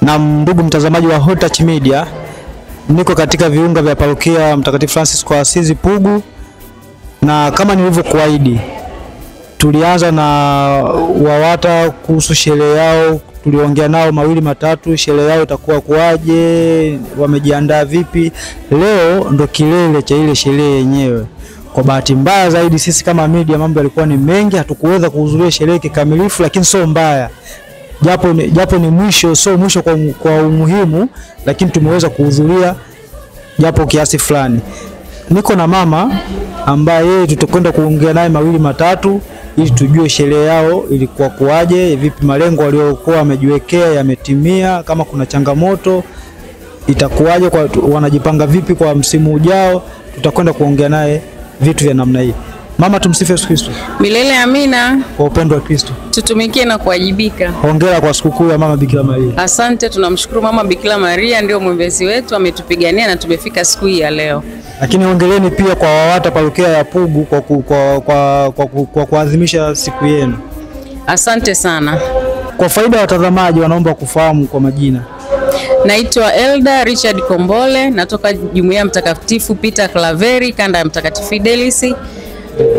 Na ndugu mtazamaji wa Hot Touch Media, niko katika viunga vya parokia Mtakatifu Francis kwa Asizi Pugu, na kama nilivyokuahidi tulianza na WAWATA kuhusu sherehe yao. Tuliongea nao mawili matatu, sherehe yao itakuwa kuaje, wamejiandaa vipi. Leo ndo kilele cha ile sherehe yenyewe. Kwa bahati mbaya zaidi sisi kama media mambo yalikuwa ni mengi, hatukuweza kuhudhuria sherehe kikamilifu, lakini sio mbaya. Japo ni mwisho, sio mwisho kwa umuhimu, lakini tumeweza kuhudhuria japo kiasi fulani. Niko na mama ambaye yeye tutakwenda kuongea naye mawili matatu ili tujue sherehe yao ilikuwa kuaje, vipi malengo waliokuwa wamejiwekea yametimia, kama kuna changamoto itakuwaje, kwa wanajipanga vipi kwa msimu ujao. Tutakwenda kuongea naye vitu vya namna hii. Mama, tumsifu Yesu Kristo. Milele amina. Kwa upendo wa Kristo tutumikie na kuwajibika. Hongera kwa sikukuu ya Mama Bikira Maria. Asante, tunamshukuru Mama Bikira Maria, ndio mwombezi wetu, ametupigania na tumefika siku hii ya leo. Lakini hongereni pia kwa WAWATA parokia ya Pugu kwa kuadhimisha siku yenu. Asante sana. Kwa faida ya watazamaji wanaomba kufahamu kwa majina. Naitwa Elda Richard Kombole, natoka Jumuiya Mtakatifu Peter Klaveri, kanda ya Mtakatifu Fidelis.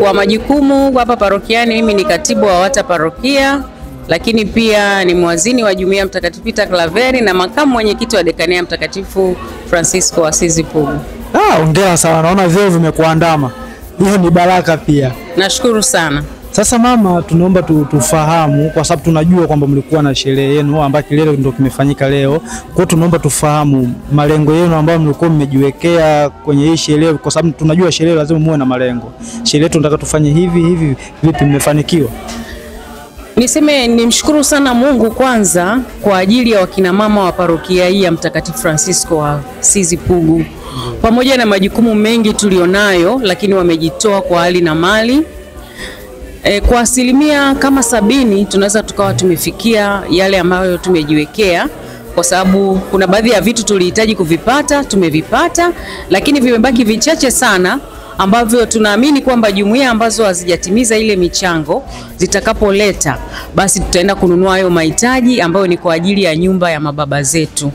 Kwa majukumu hapa parokiani, mimi ni katibu wa WAWATA parokia, lakini pia ni mwazini wa Jumuiya Mtakatifu Peter Klaveri na makamu mwenyekiti wa dekania Mtakatifu Francisco Asizi Pugu. Hongera sana, naona vyeo vimekuandama. Hiyo ni baraka pia. Nashukuru sana. Sasa mama, tunaomba tufahamu kwa sababu tunajua kwamba mlikuwa na sherehe yenu ambayo kilele ndio kimefanyika leo. Kwa hiyo tunaomba tufahamu malengo yenu ambayo mlikuwa mmejiwekea kwenye hii sherehe, kwa sababu tunajua sherehe lazima muwe na malengo. Sherehe tunataka tufanye hivi hivi, vipi mmefanikiwa? Niseme nimshukuru sana Mungu kwanza kwa ajili ya wakina mama wa parokia hii ya Mtakatifu Francisco wa Asizi Pugu. Pamoja na majukumu mengi tulionayo, lakini wamejitoa kwa hali na mali. Kwa asilimia kama 70 tunaweza tukawa tumefikia yale ambayo tumejiwekea, kwa sababu kuna baadhi ya vitu tulihitaji kuvipata, tumevipata, lakini vimebaki vichache sana ambavyo tunaamini kwamba jumuiya ambazo hazijatimiza ile michango zitakapoleta, basi tutaenda kununua hayo mahitaji ambayo ni kwa ajili ya nyumba ya mababa zetu.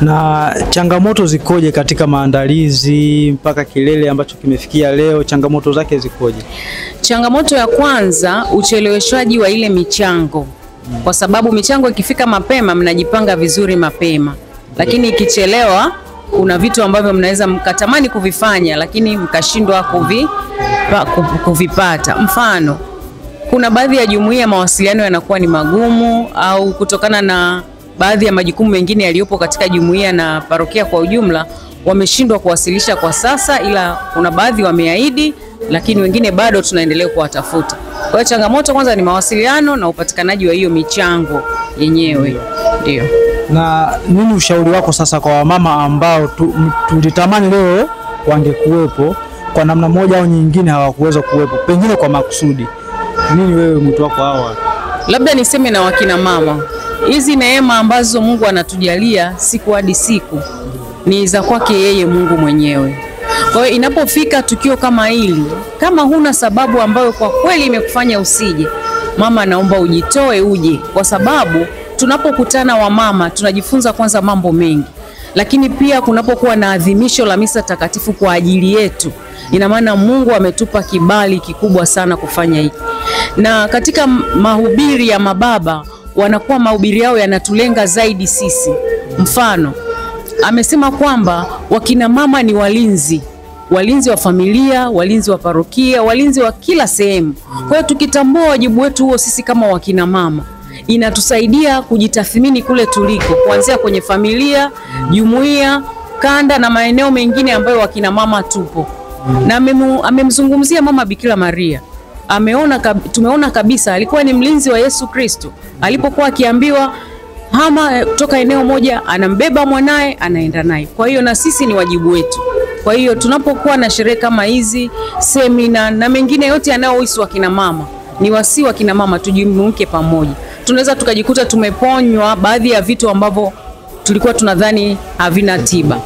Na changamoto zikoje katika maandalizi mpaka kilele ambacho kimefikia leo, changamoto zake zikoje? Changamoto ya kwanza, ucheleweshwaji wa ile michango. Kwa sababu michango ikifika mapema mnajipanga vizuri mapema, lakini ikichelewa kuna vitu ambavyo mnaweza mkatamani kuvifanya lakini mkashindwa kuvipata. Mfano, kuna baadhi ya jumuiya mawasiliano yanakuwa ni magumu, au kutokana na baadhi ya majukumu mengine yaliyopo katika jumuiya na parokia kwa ujumla wameshindwa kuwasilisha kwa sasa, ila kuna baadhi wameahidi, lakini wengine bado tunaendelea kuwatafuta. Kwa hiyo changamoto kwanza ni mawasiliano na upatikanaji wa hiyo michango yenyewe. Ndio. Na nini ushauri wako sasa kwa wamama ambao tulitamani leo wangekuwepo, kwa namna moja au nyingine hawakuweza kuwepo, pengine kwa makusudi? Nini wewe mtu wako hawa? Labda niseme na wakina mama, hizi neema ambazo Mungu anatujalia siku hadi siku ni za kwake yeye Mungu mwenyewe. Kwa hiyo inapofika tukio kama hili, kama huna sababu ambayo kwa kweli imekufanya usije, mama naomba ujitoe uje, kwa sababu tunapokutana wamama tunajifunza kwanza mambo mengi. Lakini pia kunapokuwa na adhimisho la misa takatifu kwa ajili yetu, ina maana Mungu ametupa kibali kikubwa sana kufanya hiki. Na katika mahubiri ya mababa, wanakuwa mahubiri yao yanatulenga zaidi sisi. Mfano, amesema kwamba wakina mama ni walinzi, walinzi wa familia, walinzi wa parokia, walinzi wa kila sehemu. Kwa hiyo tukitambua wajibu wetu huo sisi kama wakina mama, inatusaidia kujitathmini kule tuliko, kuanzia kwenye familia, jumuiya, kanda na maeneo mengine ambayo wakina mama tupo. Na amemzungumzia Mama Bikira Maria. Tumeona kabisa alikuwa ni mlinzi wa Yesu Kristo. Alipokuwa akiambiwa hama kutoka eneo moja, anambeba mwanae anaenda naye. Kwa hiyo na sisi ni wajibu wetu. Kwa hiyo tunapokuwa na sherehe kama hizi, semina na mengine yote yanayohusu wakina mama, ni wasi wakina mama tujumuike pamoja. Tunaweza tukajikuta tumeponywa baadhi ya vitu ambavyo tulikuwa tunadhani havina tiba.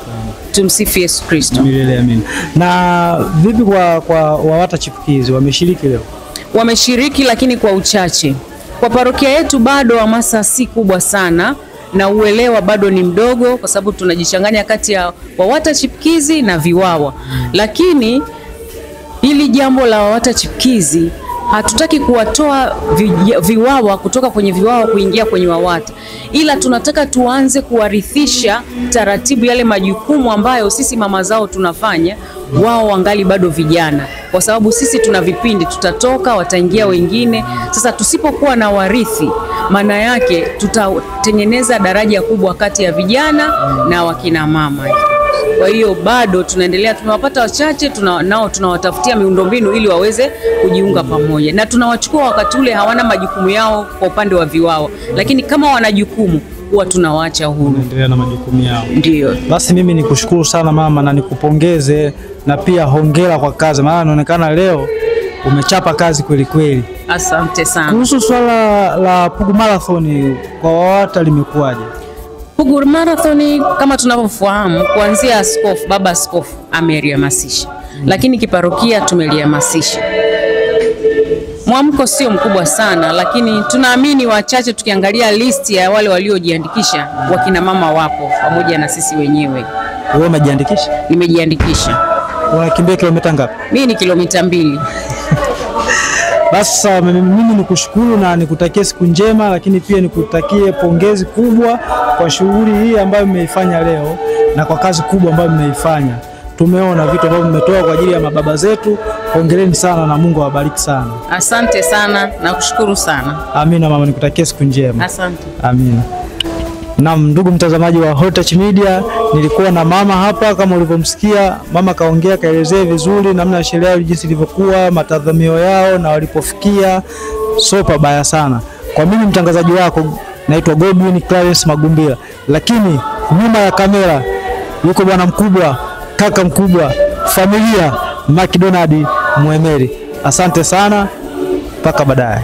Tumsifu Yesu Kristo. Milele amina. Na vipi kwa WAWATA chipukizi wameshiriki leo? Wameshiriki lakini kwa uchache. Kwa parokia yetu bado hamasa si kubwa sana, na uelewa bado ni mdogo, kwa sababu tunajichanganya kati ya WAWATA chipukizi na VIWAWA. Lakini hili jambo la WAWATA chipukizi hatutaki kuwatoa VIWAWA kutoka kwenye VIWAWA kuingia kwenye WAWATA, ila tunataka tuanze kuwarithisha taratibu yale majukumu ambayo sisi mama zao tunafanya, wao wangali bado vijana, kwa sababu sisi tuna vipindi, tutatoka wataingia wengine. Sasa tusipokuwa na warithi, maana yake tutatengeneza daraja kubwa kati ya vijana na wakina mama. Kwa hiyo bado tunaendelea, tumewapata wachache, nao tunawatafutia miundombinu ili waweze kujiunga pamoja, na tunawachukua wakati ule hawana majukumu yao kwa upande wa VIWAWA, lakini kama wana jukumu huwa tunawaacha huru, endelea na majukumu yao. Ndio. Basi mimi nikushukuru sana mama, na nikupongeze na pia hongera kwa kazi, maana inaonekana leo umechapa kazi kweli kweli. Asante sana. Kuhusu swala la Pugu Marathon kwa WAWATA limekuwaje? Pugu Marathon kama tunavyofahamu, kuanzia askofu, baba askofu amelihamasisha, lakini kiparokia tumelihamasisha. Mwamko sio mkubwa sana, lakini tunaamini wachache, tukiangalia listi ya wale waliojiandikisha, wakina mama wapo pamoja na sisi wenyewe. Wewe umejiandikisha? Nimejiandikisha. Unakimbia kilomita ngapi? Mimi ni kilomita 2. Basi mimi nikushukuru na nikutakie siku njema, lakini pia nikutakie pongezi kubwa kwa shughuli hii ambayo mmeifanya leo na kwa kazi kubwa ambayo mmeifanya. Tumeona vitu ambavyo mmetoa kwa ajili ya mababa zetu. Hongereni sana na Mungu awabariki sana. Asante sana na kushukuru sana. Amina mama, nikutakie siku njema. Asante. Amina. Naam, ndugu mtazamaji wa Hot Touch Media, nilikuwa na mama hapa kama ulivyomsikia. Mama kaongea, kaelezea vizuri namna ya sherehe jinsi ilivyokuwa, matazamio yao na walipofikia. So pabaya sana. Kwa mimi mtangazaji wako naitwa Godwin Clarence Magumbila, lakini nyuma ya kamera yuko bwana mkubwa, kaka mkubwa, familia McDonald Mwemeri. Asante sana, mpaka baadaye.